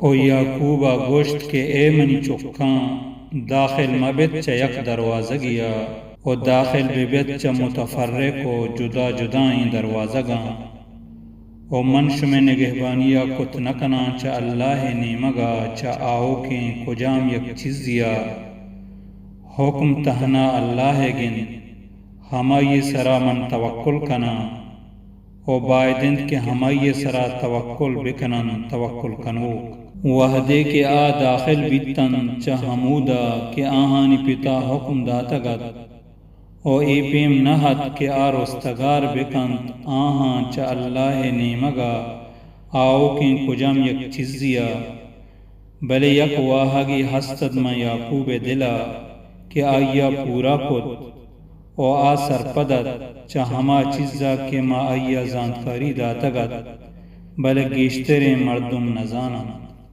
ءُ یعقوب ءَ گوشت کہ اے منی چکاں، داخل مہ بیت چہ یک دروازگے ءَ، ءُ داخل بہ بیت چہ متفرق ءُ جدا جدائیں دروازگاں، ءُ من شمئے نگہبانی ءَ کت نہ کناں چہ اللہ ءِ نیمگ ءَ چہ آؤکیں کجام یک چیزے ءَ۔ حکم تہنا اللہ ءِ گند، ہمائی ءِ سرا من توکل کناں، ءُ باید انت کہ ہمائی ءِ سرا توکل بہ کن انت توکل کنوک۔ وہدے کہ آ داخل بیت انت چہ ہمودا کہ آہانی پتا حکم داتگ ات، ءُ اے پیم نہ ات کہ آ رستگار بہ کنت آہاں چہ اللہ ءِ نیمگ ءَ آؤکیں کجام یک چیزے ءَ، بلے یک واہگے ہست ات ماں یعقوب ءِ دل ءَ کہ آئی ءَ پورا کت، ءُ آ سرپد ات چہ ہما چیز ءَ کہ ماں آئی ءَ زانتکاری داتگ ات، بلے گیشتریں مردم نہ زان انت۔